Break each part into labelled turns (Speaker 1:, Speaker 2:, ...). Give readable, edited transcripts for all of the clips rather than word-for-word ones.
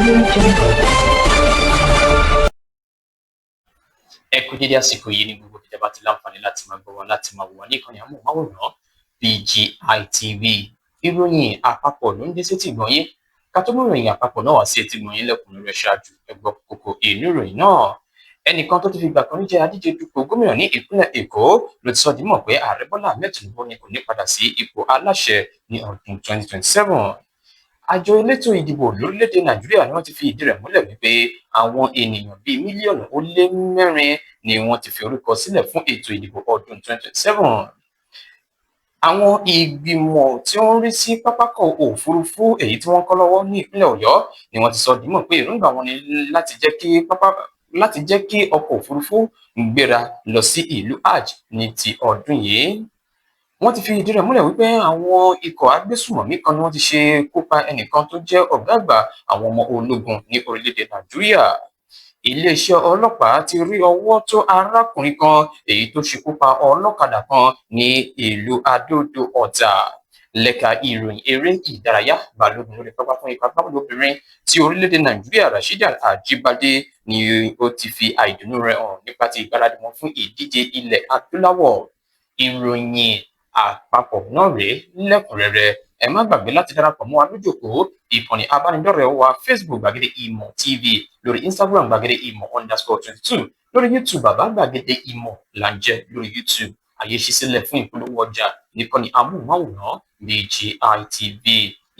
Speaker 1: Audio Jungle.
Speaker 2: Ẹ kú dédé àsìkò yìí ní gbogbo ìjọba tí láǹfààní láti máa gbọ́ wa, láti máa wò wá ní ìkànnì amóhùnmáwòrán BGI TV. Ìròyìn àpapọ̀ ló ń dé sétí ìgbọ̀nyín. Ká tó mú ìròyìn àpapọ̀ náà wá sí etí ìgbọ̀nyín lẹ́kùnrẹ́rẹ́, ṣáájú ẹ gbọ́ kókó inú ìròyìn náà. Ẹnìkan tó ti fi ìgbà kan rí jẹ́ adíje dupò gómìnà ní ìpínlẹ̀ Èkó ló ti sọ di mọ̀ pé Ààrẹ Bọ́lá Ahmed Tinubu ni kò ní padà sí ipò aláṣẹ ní ọdún 2027. Àjọ elétò ìdìbò lórílẹ̀‐èdè Nàìjíríà ni wọ́n ti fi ìdí rẹ̀ múlẹ̀ wípé àwọn ènìyàn bíi 4 mílíọ̀nù ni wọ́n ti fi orúkọ sílẹ̀ fún ètò ìdìbò ọdún 2027. Àwọn ìgbìmọ̀ tí ó ń rí sí pápákọ̀ òfurufú èyí tí wọ́n kọ́ lọ́wọ́ ní ìpínlẹ̀ Ọ̀yọ́ ni wọ́n ti sọ di mọ̀ pé èròǹgbà wọn ni láti jẹ́ kí ọkọ̀ òfurufú gbéra lọ sí ìlú Hajj ní ti ọdún yìí. Wọ́n ti fi ìdí rẹ̀ múlẹ̀ wípé àwọn ikọ̀ agbésùmọ̀mí kan ni wọ́n ti ṣe kú pa ẹnìkan tó jẹ́ ọ̀gá àgbà àwọn ọmọ ológun ní orílẹ̀-èdè Nàìjíríà. Iléeṣẹ́ ọlọ́pàá ti rí ọwọ́ tó arákùnrin kan èyí tó ṣekú pa ọlọ́kadà kan ní ìlú Adó-Odò Ọ̀tà. Lẹ́ka ìròyìn eré ìdárayá, balógun lórí pápá fún ikọ̀ agbábọ́ọ̀lù obìnrin ti orílẹ̀-èdè Nàìjíríà, Rasheedat Ajibade, ni ó ti fi àìdùnnú rẹ̀ hàn nípa ti ìgbáradì wọn fún ìdíje ilẹ̀ adúláwọ̀. Ìròyìn àpapọ̀ náà rèé lẹ́kùnrẹ́rẹ́. Ẹ má gbàgbé láti darapọ̀ mọ́ wa lójòkó ìkànnì abánidọ́rẹ̀ẹ́ wa Facebook, Gbàgede Ìmọ̀ TV, lórí Instagram, gbàgede ìmọ̀_22, lórí YouTube, Bàbá Gbàgede Ìmọ̀ là ń jẹ́ lórí YouTube. Àyè ṣí sílẹ̀ fún ìpolówó ọjà níkànnì amóhùnmáwòrán BGI TV.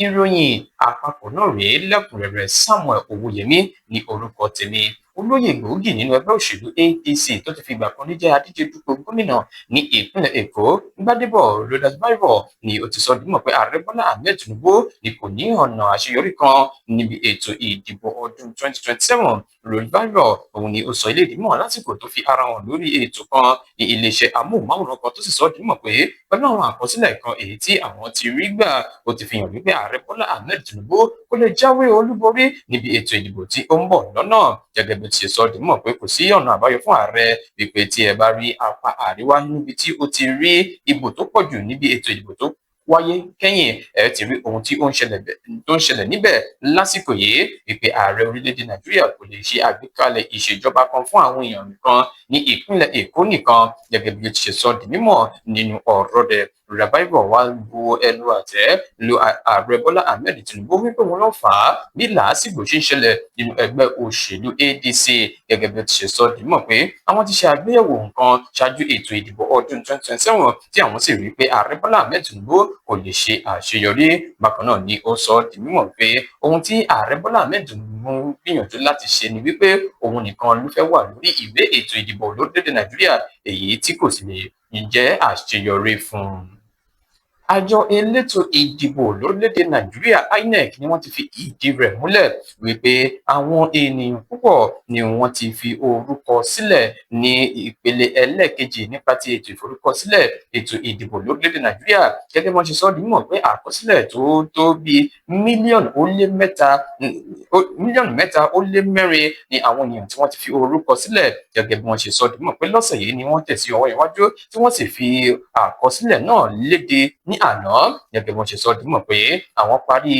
Speaker 2: Ìròyìn àpapọ̀ náà rèé lẹ́kùnrẹ́rẹ́. Samuel Owóyẹmí ní orúkọ tèmi. Olóyè gbòógì nínú ẹgbẹ́ òṣèlú APC tó ti fi ìgbà kan rí jẹ́ adíje dupò gómìnà ní ìpínlẹ̀ Èkó, Gbadebo Rhodes-Vivour, ni ó ti sọ di mọ̀ pé Ààrẹ Bọ́lá Ahmed Tinubu ni kò ní ọ̀nà àṣeyọrí kan níbi ètò ìdìbò ọdún 2027. Rhodes-Vivour òun ni ó sọ ilé ìdímọ̀ lásìkò tó fi ara hàn lórí ètò kan ní iléeṣẹ́ amóhùnmáwòrán kan, tó sì sọ di mọ̀ pé pẹ̀lú àwọn àkọsílẹ̀ kan èyí tí àwọn ti rí gbà, ó ti fi hàn wípé Ààrẹ Bọ́lá Ahmed Tinubu kò lè jáwé olúborí níbi ètò ìdìbò tí ó ń bọ̀ lọ́nà, gẹ́gẹ́ bí ó ti ṣe sọ di mọ̀ pé kò sí ọ̀nà àbáyọ fún ààrẹ, wípé tí ẹ bá rí apá àríwá níbi tí ó ti rí ìbò tó pọ̀ jù níbi ètò ìdìbò tó wáyé kẹ́yìn, ẹ ti rí ohun tí ó ń ṣẹlẹ̀ tó ń ṣẹlẹ̀ níbẹ̀ lásìkò yìí, wípé ààrẹ orílẹ̀-èdè Nàìjíríà kò lè ṣe àgbékalẹ̀ ìṣèjọba kan fún àwọn èèyàn nìkan ní ìpínlẹ̀ Èkó nìkan, gẹ́gẹ́ bí ó ti ṣe sọ di mímọ̀ nínú ọ̀rọ̀ rẹ̀. Rhodes-Vivour wá bu ẹnu àtẹ́ lu Ààrẹ Bọ́lá Ahmed Tinubu wípé wọn ló fà á bí làásìgbò ṣe ń ṣẹlẹ̀ nínú ẹgbẹ́ òṣèlú ADC, gẹ́gẹ́ bí ó ti ṣe sọ di mímọ̀ pé àwọn ti ṣe àgbéyẹ̀wò nǹkan ṣáájú ètò ìdìbò ọdún 2027, tí àwọn sì rí pé Ààrẹ Bọ́lá Ahmed Tinubu kò lè ṣe àṣeyọrí. Bákan náà ni ó sọ di mímọ̀ pé ohun tí Ààrẹ Bọ́lá Ahmed Tinubu gbìyànjú láti ṣe ni wípé òun nìkan ló fẹ́ wà lórí ìwé ètò ìdìbò lórílẹ̀-èdè Nàìjíríà, èyí tí kò sì lè jẹ́ àṣeyọrí fún un. Àjọ elétò ìdìbò lórílẹ̀-èdè Nàìjíríà, INEC, ni wọ́n ti fi ìdí rẹ̀ múlẹ̀ wípé àwọn ènìyàn púpọ̀ ni wọ́n ti fi orúkọ sílẹ̀ ní ìpele ẹlẹ́ẹ̀kejì nípa ti ètò ìforúkọsílẹ̀ ètò ìdìbò lórílẹ̀-èdè Nàìjíríà, gẹ́gẹ́ bí wọ́n ṣe sọ ọ́ di mímọ̀ pé àkọsílẹ̀ tó tó bíi 3.75 mílíọ̀nù ni àwọn ènìyàn tí wọ́n ti fi orúkọ sílẹ̀, gẹ́gẹ́ bí wọ́n ṣe sọ ọ́ di mímọ̀ pé lọ́sẹ̀ yìí ni wọ́n tẹ̀ sí ọwọ́ iwájú, tí wọ́n sì fi àkọsílẹ̀ náà léde ní àná, gẹ́gẹ́ bí wọ́n ṣe sọ ọ́ di mímọ̀ pé àwọn parí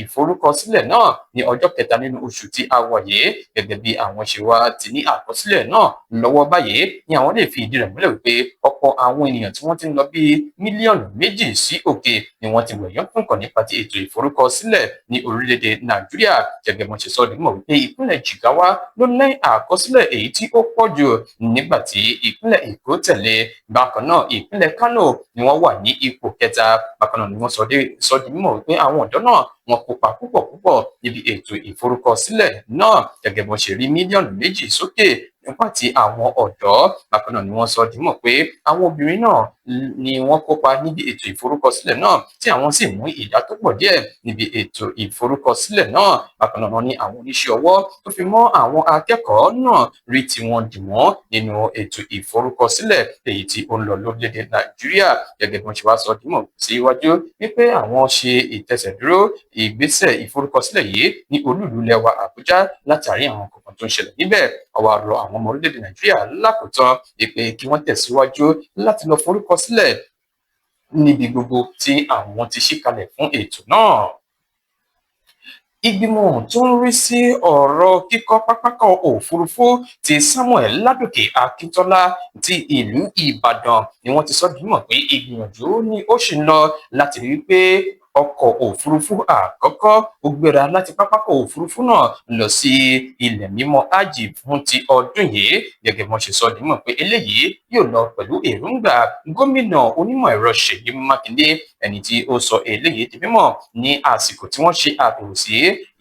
Speaker 2: ìforúkọsílẹ̀ náà ní ọjọ́ kẹta nínú oṣù tí a wà yìí. Gẹ́gẹ́ bí àwọn ṣe wá ti ní àkọsílẹ̀ náà lọ́wọ́ báyìí ni àwọn lè fi ìdí rẹ̀ múlẹ̀ wípé ọ̀pọ̀ àwọn ènìyàn tí wọ́n ti ń lọ bí 2 mílíọ̀nù sí òkè ni wọ́n ti wẹ̀yán fún kàn nípa ti ètò ìforúkọsílẹ̀ ní orílẹ̀-èdè Nàìjíríà, gẹ́gẹ́ bí wọ́n ṣe sọ ọ́ di mímọ̀ wípé ìpínlẹ̀ Jigawa ló ní àkọsílẹ̀ èyí tí ó pọ̀ jù, nígbà tí ìpínlẹ̀ Èkó tẹ̀lé. Bákan náà, ìpínlẹ̀ Kano ni wọ́n wà ní ipò kẹta. Bákan náà ni wọ́n sọ di mímọ̀ wípé àwọn ọ̀dọ́ náà, wọ́n kópa púpọ̀ púpọ̀ níbi ètò ìforúkọsílẹ̀ náà, gẹ́gẹ́ bí wọ́n ṣe rí 2 mílíọ̀nù sókè nípa ti àwọn ọ̀dọ́. Bákan náà ni wọ́n sọ di mímọ̀ pé àwọn obìnrin náà ni wọ́n kópa níbi ètò ìforúkọsílẹ̀ náà, tí àwọn sì mú ìdá tó pọ̀ díẹ̀ níbi ètò ìforúkọsílẹ̀ náà. Bákan náà ni àwọn oníṣẹ́ ọwọ́ tó fi mọ́ àwọn akẹ́kọ̀ọ́ náà rí tiwọn dì mọ́ nínú ètò ìforúkọsílẹ̀ èyí tí ó ń lọ lórílẹ̀-èdè Nàìjíríà, gẹ́gẹ́ bí wọ́n ṣe wá sọ di mímọ̀ síwájú wípé àwọn ṣe ìtẹ̀sẹ̀dúró ìgbésẹ̀ ìforúkọsílẹ̀ yìí ní olúùlú ilẹ̀ wa, Àbújá, látàrí àwọn nǹkan tó ń ṣẹlẹ̀ níbẹ̀. Ó wá rọ àwọn ọmọ orílẹ̀-èdè Nàìjíríà lákòótán wípé kí wọ́n tẹ̀síwájú láti lọ forúkọ sílẹ̀ níbi gbogbo tí àwọn ti ṣí kalẹ̀ fún ètò náà. Ìgbìmọ̀ tó ń rí sí ọ̀rọ̀ kíkọ́ pápákọ̀ òfurufú ti Samuel Ládòkè Akíntọ́lá ti ìlú Ìbàdàn ni wọ́n ti sọ di mímọ̀ pé ìgbìyànjú ni ó ṣì ń lọ láti rí i pé ọkọ̀ òfurufú àkọ́kọ́ ó gbéra láti pápákọ̀ òfurufú náà lọ sí ilẹ̀ mímọ́ Hajj fún ti ọdún yìí. Gẹ́gẹ́ bí wọ́n ṣe sọ di mímọ̀ pé eléyìí yóò lọ pẹ̀lú èròǹgbà gómìnà onímọ̀ ẹ̀rọ Ṣèyí Mákindé, ẹni tí ó sọ eléyìí di mímọ̀ ní àsìkò tí wọ́n ṣe àbẹ̀wò sí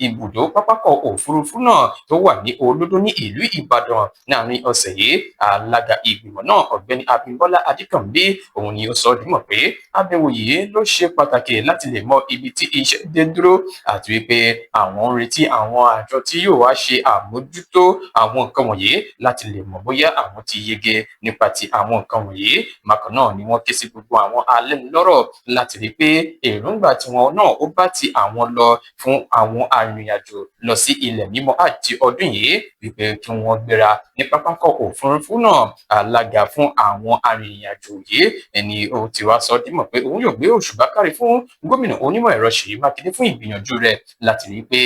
Speaker 2: ibùdó pápákọ̀ òfurufú náà tó wà ní Olódó ní ìlú Ìbàdàn láàrin ọ̀sẹ̀ yìí. Alága ìgbìmọ̀ náà, Ọ̀gbẹ́ni Abímbọ́lá Adékànbí, òun ni ó sọ di mímọ̀ pé àbẹ̀wò yìí ló ṣe pàtàkì láti lè mọ ibi tí iṣẹ́ dé dúró, àti wípé àwọn ń retí àwọn àjọ tí yóò wá ṣe àmójútó àwọn nǹkan wọ̀nyí láti lè mọ̀ bóyá àwọn ti yege nípa ti àwọn nǹkan wọ̀nyí. Bákan náà ni wọ́n ké sí gbogbo àwọn alẹ́nulọ́rọ̀ láti rí i pé èròǹgbà tiwọn náà ó bá ti àwọn lọ fún àwọn arìnrìnàjò lọ sí ilẹ̀ mímọ́ àti ọdún yìí, wípé kí wọ́n gbéra ní pápákọ̀ òfurufú náà. Alága fún àwọn arìnrìnàjò yìí ẹni ó ti wá sọ dímọ̀ pé òun yóò gbé òṣùbà káre fún gómìnà onímọ̀ ẹ̀rọ Ṣèyí Mákindé fún ìgbìyànjú rẹ̀ láti rí i pé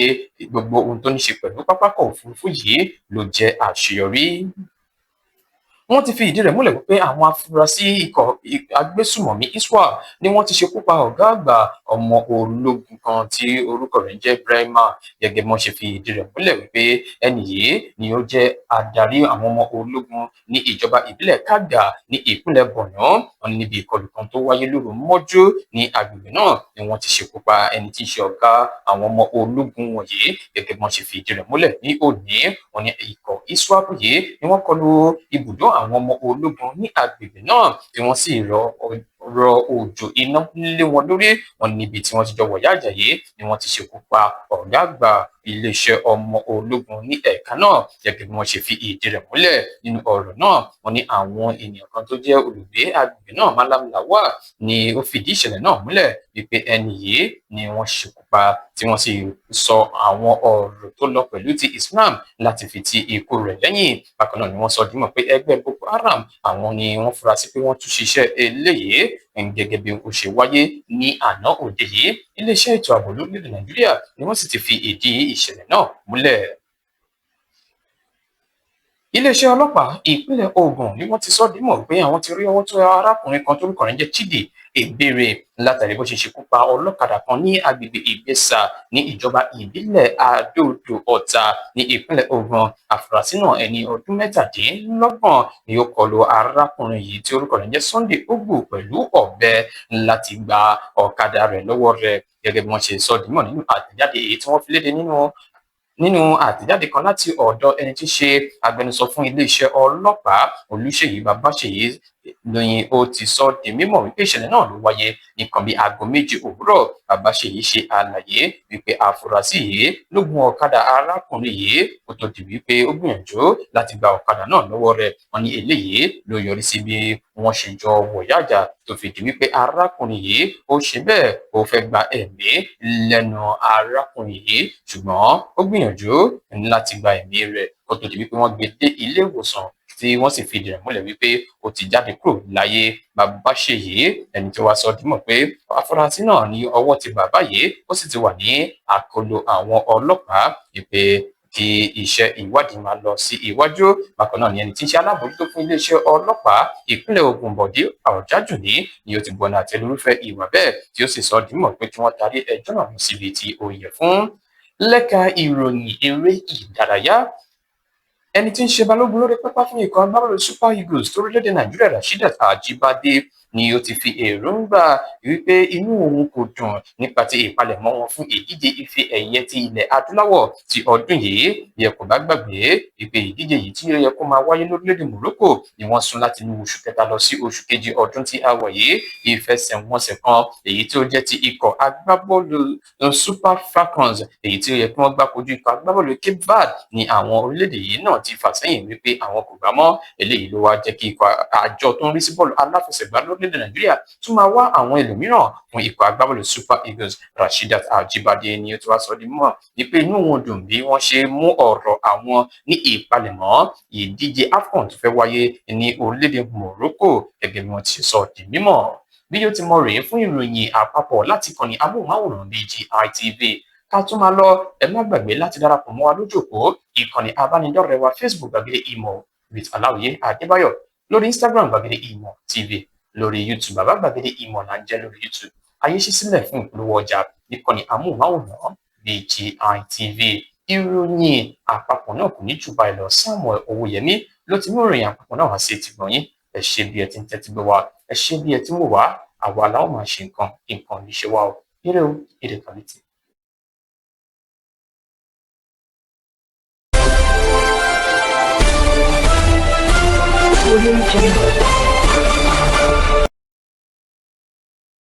Speaker 2: gbogbo ohun tó ní ṣe pẹ̀lú pápákọ̀ òfurufú yìí ló jẹ́ àṣeyọrí. Wọ́n ti fi ìdí rẹ̀ múlẹ̀ wípé àwọn afurasí ikọ̀ agbésùmọ̀mí ISWAP ni wọ́n ti ṣekú pa ọ̀gá àgbà ọmọ ológun kan tí orúkọ rẹ̀ ń jẹ́ Brahima. Gẹ́gẹ́ bí wọ́n ṣe fi ìdí rẹ̀ múlẹ̀ wípé ẹni yìí ni ó jẹ́ adarí àwọn ọmọ ológun ní ìjọba ìbílẹ̀ Kaga ní ìpínlẹ̀ Borno. Wọ́n ní níbi ìkọlù kan tó wáyé lóru mọ́jú ní agbègbè náà ni wọ́n ti ṣekú pa ẹni tí í ṣe ọ̀gá àwọn ọmọ ológun wọ̀nyí. Gẹ́gẹ́ bí wọ́n ṣe fi ìdí rẹ̀ múlẹ̀ ní òní, wọ́n ní ikọ̀ ISWAP yìí ni wọ́n kọlu ibùdó àwọn ọmọ ológun ní agbègbè náà, tí wọ́n sì rọ òjò iná lé wọn lórí. Wọn níbi tí wọ́n ti jọ wọ̀yá àjà yìí ni wọ́n ti ṣekú pa ọ̀gá àgbà iléeṣẹ́ ọmọ ológun ní ẹ̀ka náà. Gẹ́gẹ́ bí wọ́n ṣe fi ìdí rẹ̀ múlẹ̀ nínú ọ̀rọ̀ náà, wọ́n ní àwọn ènìyàn kan tó jẹ́ olùgbé agbègbè náà, Malam Lawal, ni ó fìdí ìṣẹ̀lẹ̀ náà múlẹ̀ wípé ẹni yìí ni wọ́n ṣekú pa, tí wọ́n sì sọ àwọn ọ̀rọ̀ tó lọ pẹ̀lú ti Islam láti fi ti ikú rẹ̀ lẹ́yìn. Bákan náà ni wọ́n sọ dímọ̀ pé ẹgbẹ́ Boko Haram àwọn ni wọ́n fura sí pé wọ́n tún ṣiṣẹ́ eléyìí. Gẹ́gẹ́ bí ó ṣe wáyé ní àná òde yìí, iléeṣẹ́ ètò ààbò lórílẹ̀-èdè Nàìjíríà ni wọ́n sì ti fi ìdí ìṣẹ̀lẹ̀ náà múlẹ̀. Iléeṣẹ́ ọlọ́pàá ìpínlẹ̀ Ògùn ni wọ́n ti sọ dímọ̀ pé àwọn ti rí ọwọ́ tó arákùnrin kan tórúkọ rẹ̀ ń jẹ́ Chidi Ebere látàrí bó ṣe ṣekú pa ọlọ́kadà kan ní agbègbè Ìgbésà ní ìjọba ìbílẹ̀ Adó-Odò Ọ̀tà ní ìpínlẹ̀ Ògùn. Àfúrásì náà, ẹni ọdún 27, ni ó kọlu arákùnrin yìí tí orúkọ rẹ̀ ń jẹ́ Sunday Ogbu pẹ̀lú ọ̀bẹ láti gba ọ̀kadà rẹ̀ lọ́wọ́ rẹ̀. Gẹ́gẹ́ bí wọ́n ṣe sọ dímọ̀ nínú àtẹ̀jáde èyí tí wọ́n fi léde nínú àtẹ̀jáde kan láti ọ̀dọ̀ ẹni tí í ṣe agbẹnusọ fún iléeṣẹ́ ọlọ́pàá, Olúṣèyí Babáṣèyí, lóyìn ó ti sọ di mímọ̀ wípé ìṣẹ̀lẹ̀ náà ló wáyé nìkan bíi aago 7 òwúrọ̀. Babáṣèyí ṣe àlàyé wípé àfúrásì yìí ló gun ọ̀kadà arákùnrin yìí kó tó di wípé ó gbìyànjú láti gba ọ̀kadà náà lọ́wọ́ rẹ̀. Wọ́n ní eléyìí ló yọrí sí bí wọ́n ṣe jọ wọ̀yáàjà tó fi di wípé arákùnrin yìí ó ṣe bẹ́ẹ̀ ó fẹ́ gba ẹ̀mí lẹ́nu arákùnrin yìí, ṣùgbọ́n ó gbìyànjú láti gba ẹ̀mí rẹ̀ kó tó di wípé wọ́n gbé dé ilé ìwòsàn tí wọ́n sì fìdí rẹ̀ múlẹ̀ wípé ó ti jáde kúrò láyé. Babáṣèyí ẹni tí wàá sọ dímọ̀ pé afurasí náà ní ọwọ́ ti bà báyìí, ó sì ti wà ní àkọlò àwọn ọlọ́pàá ìpè kí iṣẹ́ ìwádìí máa lọ sí iwájú. Bákan náà ni ẹni tí ń ṣe alábòójútó fún iléeṣẹ́ ọlọ́pàá ìpínlẹ̀ Ògùn, Bọ̀dé Ọ̀jájùní, ni ó ti gbọ́nà àtẹlórúfẹ́ ìwà bẹ́ẹ̀, tí ó sì sọ dímọ̀ pé kí wọ́n tarí ẹjọ́ náà lọ síbi tí ó yẹ fún. Lẹ́ka ìròyìn eré ìdárayá, ẹni tí ń ṣe balógun lórí pápá fún ikọ̀ agbábọ́ọ̀lù Super Eagles torílẹ̀-èdè Nàìjíríà, Rasheedat Ajibade, ni ó ti fi èròǹgbà wípé inú òun kò dùn nípa ti ìpalẹ̀mọ́ wọn fún ìdíje ife ẹ̀yẹ ti ilẹ̀ adúláwọ̀ ti ọdún yìí. Bí ẹ kò bá gbàgbé wípé ìdíje yìí tí ó yẹ kó máa wáyé lórílẹ̀-èdè Morocco ni wọ́n sún láti inú oṣù kẹta lọ sí oṣù kejì ọdún tí a wà yìí. Ìfẹsẹ̀wọnsẹ̀ kan èyí tí ó jẹ́ ti ikọ̀ agbábọ́ọ̀lù Super Falcons èyí tí ó yẹ kí wọ́n gbá kojú ikọ̀ agbábọ́ọ̀lù Cape Verde ní àwọn orílẹ̀-èdè yìí náà ti fà sẹ́yìn wípé àwọn kò gbá mọ́. Eléyìí ló wá jẹ́ kí ikọ̀ àjọ tó ń rí sí bọ́ọ̀lù aláfẹsẹ̀gbá lórílẹ̀-èdè Nàìjíríà tún máa wá àwọn ẹlòmíràn fún ikọ̀ agbábọ́ọ̀lù Super Eagles. Rasheedat Ajibade ni ó ti wá sọ di mọ̀ wípé inú wọn dùn bí wọ́n ṣe mú ọ̀rọ̀ àwọn ní ìpalẹ̀mọ́ ìdíje AFCON tó fẹ́ wáyé ní orílẹ̀-èdè Morocco, gẹ́gẹ́ bí wọ́n ti sọ di mímọ̀. Bí yóò ti mọ rèé fún ìròyìn àpapọ̀ láti kànnì amóhùnmáwòrán BGI TV. Ká tún máa lọ, ẹ má gbàgbé láti darapọ̀ mọ́ wa lójú òpó ìkànnì abánidọ́rẹ̀ẹ́ wa Facebook, Gbàgede Ìmọ̀ with Aláwìyé Adébáyọ̀, lórí Instagram, Gbàgede Ìmọ̀ TV, lórí YouTube, Bàbá Gbàgede Ìmọ̀ là ń jẹ́ lórí YouTube. Ayé ṣí sílẹ̀ fún ìpolówó ọjà ìkànnì amóhùnmáwòrán BGI TV. Ìròyìn àpapọ̀ náà kò ní jù báyìí lọ. Samuel Owóyẹmí ló ti mú ìròyìn àpapọ̀ náà wá sí etí gbọ̀nyín. Ẹ ṣé bí ẹ ti ń tẹ́tí gbọ́ wa, ẹ ṣé bí ẹ ti ń wò wá. Àwa la ó máa ṣe nǹkan, nǹkan ní ṣe wá o. Ire o, ire kàbìtì.
Speaker 1: Audio Jungle.